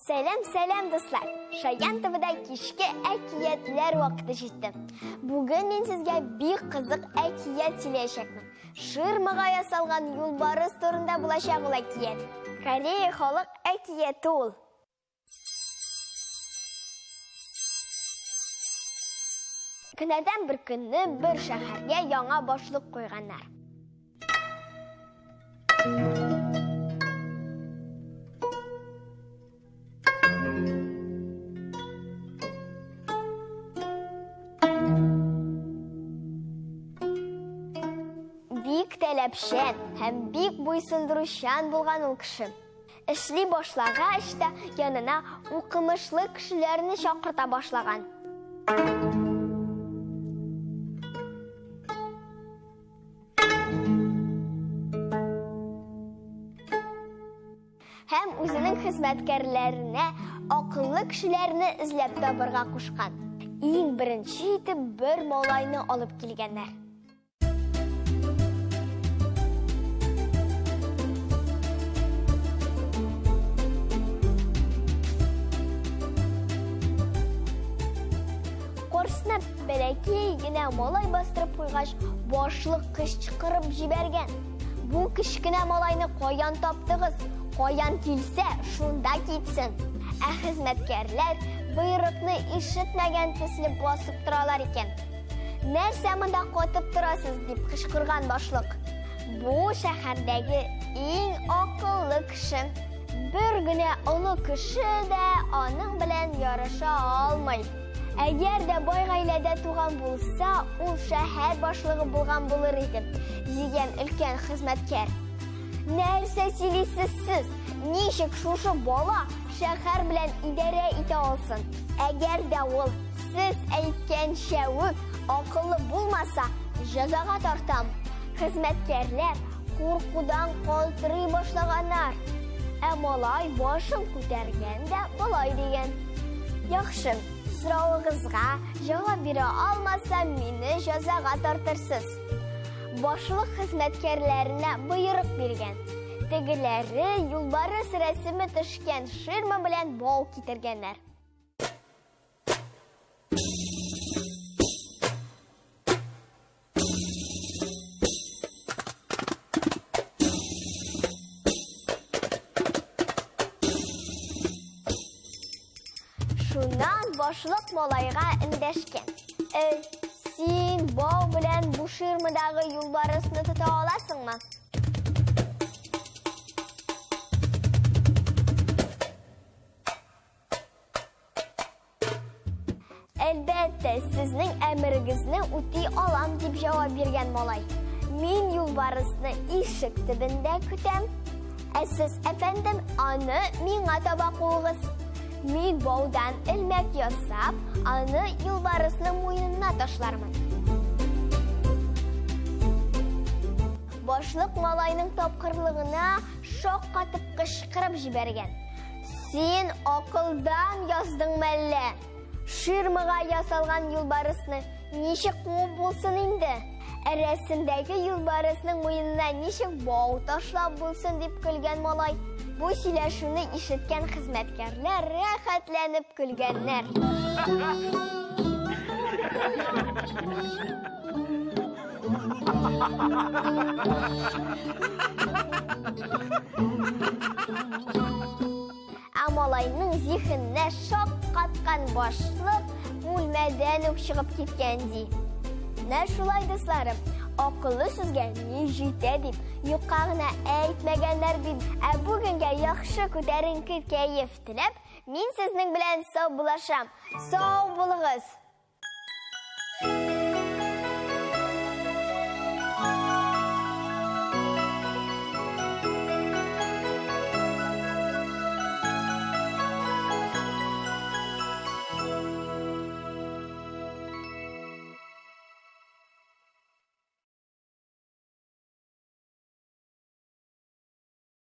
Сәлам, сәлам, дуслар! Шаян ТВда кичке әкиятләр вакыты җитте. Бүген мин сезгә бик кызык әкият сөйләячәкмен. Ширмага ясалган юлбарыс турында булачак ул әкият. Корея халык әкияте ул. Көннәрдән бер көнне бер шәһәргә яңа башлык куйганнар. Бик таләпчән һәм бик буйсындыручан булган ул кеше. Эшли башлагач та янына укымышлы кешеләрне чакырта башлаган. Һәм үзенең хезмәткәрләренә акыллы кешеләрне эзләп табырга кушкан. Иң беренче итеп бер малайны алып килгәннәр. Каршысына бәләкәй генә малай бастырып куйгач, башлык кычкырып җибәргән. Бу кечкенә малайны каян таптыгыз? Каян килсә, шунда китсен. Ә хезмәткәрләр боерыкны ишетмәгән төсле басып торалар икән. Нәрсә монда катып торасыз, дип кычкырган башлык. Бу шәһәрдәге иң акыллы кеше. Бер генә олы кеше дә аның белән ярыша алмый. Әгәр дә бай гаиләдә туган булса, ул шәһәр башлыгы булган булыр иде, дигән өлкән хезмәткәр. Нәрсә сөйлисез сез? Ничек шушы бала шәһәр белән идарә итә алсын? Әгәр дә ул сез әйткәнчә үк акыллы булмаса, җәзага тартам. Хезмәткәрләр куркудан калтырый башлаганнар. Ә малай башын күтәргән дә болай дигән. Яхшы, соравыгызга җавап бирә алмасам, мине җәзага тартырсыз. Башлык хезмәткәрләренә боерык биргән. Тегеләре юлбарыс рәсеме төшкән ширма белән бау китергәннәр. Шуннан башлык малайга эндәшкән. Эй, син бау белән бу ширмадагы юлбарысны тота аласыңмы? Әлбәттә, сезнең әмерегезне үти алам, дип җавап биргән малай. Мин юлбарысны ишек төбендә көтәм. Ә сез, әфәндем, аны миңа таба куыгыз. Мин баудан элмәк ясап, аны юлбарысның муенына ташлармын. Башлык малайның тапкырлыгына шаккатып кычкырып җибәргән. Син акылдан яздың мәллә? Ширмага ясалган юлбарысны ничек куып булсын инде? Ә рәсемдәге юлбарысның муенына ничек бау ташлап булсын дип көлгән малай. Бу сөйләшүне ишеткән хезмәткәрләр рәхәтләнеп көлгәннәр. Ә малайның зиһененә шаккаткан башлык бүлмәдән үк чыгып киткән ди. Менә шулай, дусларым, акыллы сүзгә ни җитә дип юкка гына әйтмәгәннәр бит. Ә бүгенгә яхшы күтәренке кәеф теләп, мин сезнең белән саубуллашам. Сау булыгыз!